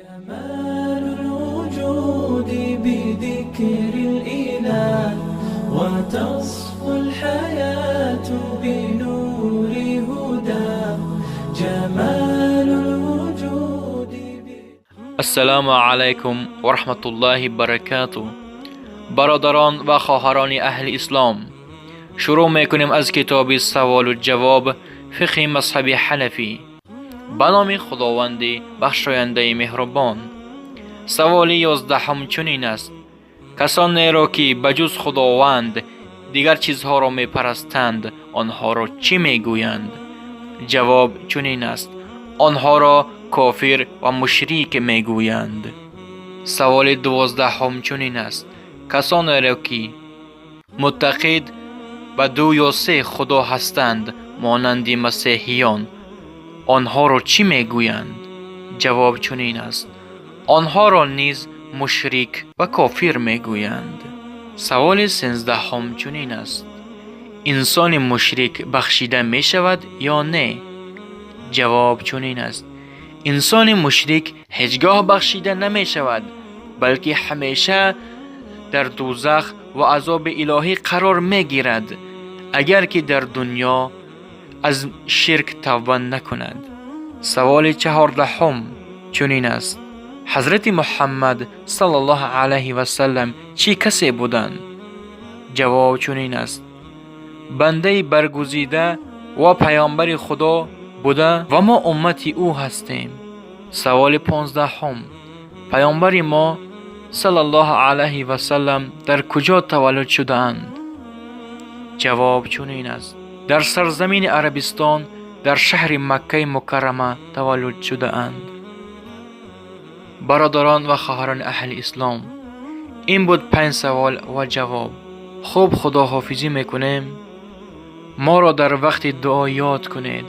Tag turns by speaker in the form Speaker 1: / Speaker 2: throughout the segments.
Speaker 1: جمال الوجود بذكر الإله وتصفو الحياة بنور هدى جمال الوجود.
Speaker 2: Ассалому алайкум ва раҳматуллоҳи баракату. Бародарон ва хоҳарони аҳли ислом, шурӯъ мекунем аз китоби саволу ҷавоб, фиқҳи мазҳаби ҳанафӣ. Ба номи Худованди бахшояндаи меҳрубон. Саволи 11-ум чунин аст: касонеро, ки ба ҷуз Худованд дигар чизҳоро мепарастанд, онҳоро чӣ мегӯянд? Ҷавоб чунин аст: онҳоро кофир ва мушрик мегӯянд. Саволи 12-ум чунин аст: касонеро, ки муътақид ба ду ё се худо ҳастанд, монанди масеҳиён, онҳоро чӣ мегӯянд? Ҷавоб чунин аст: онҳоро низ мушрик ва кофир мегӯянд. Саволи 13-ум чунин аст: инсони мушрик бахшида мешавад ё не? Ҷавоб чунин аст: инсони мушрик ҳеҷ гоҳ бахшида намешавад, балки ҳамеша дар дӯзах ва азоби илоҳӣ қарор мегирад, агар ки дар дунё аз ширк тавба накунад. Саволи 14-ум чунин аст: Ҳазрати Муҳаммад саллаллоҳу алайҳи васаллам чӣ касе буданд? Ҷавоб чунин аст: бандаи баргузида ва паёмбари Худо буда ва мо уммати ӯ ҳастем. Саволи 15-ум: паёмбари мо саллаллоҳу алайҳи васаллам дар куҷо таваллуд шудаанд? Ҷавоб чунин аст: дар сарзамини Арабистон, дар шаҳри Маккаи Мукаррама таваллуд шудаанд. Бародарон ва хоҳарони аҳли ислом, ин буд панҷ савол ва ҷавоб. Хуб, худоҳофизӣ мекунем. Моро дар вақти дуо ёд кунед.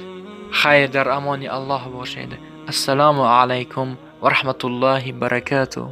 Speaker 2: Хайр, дар амони Аллоҳ бошед. Ассалому алайкум ва раҳматуллоҳи баракату.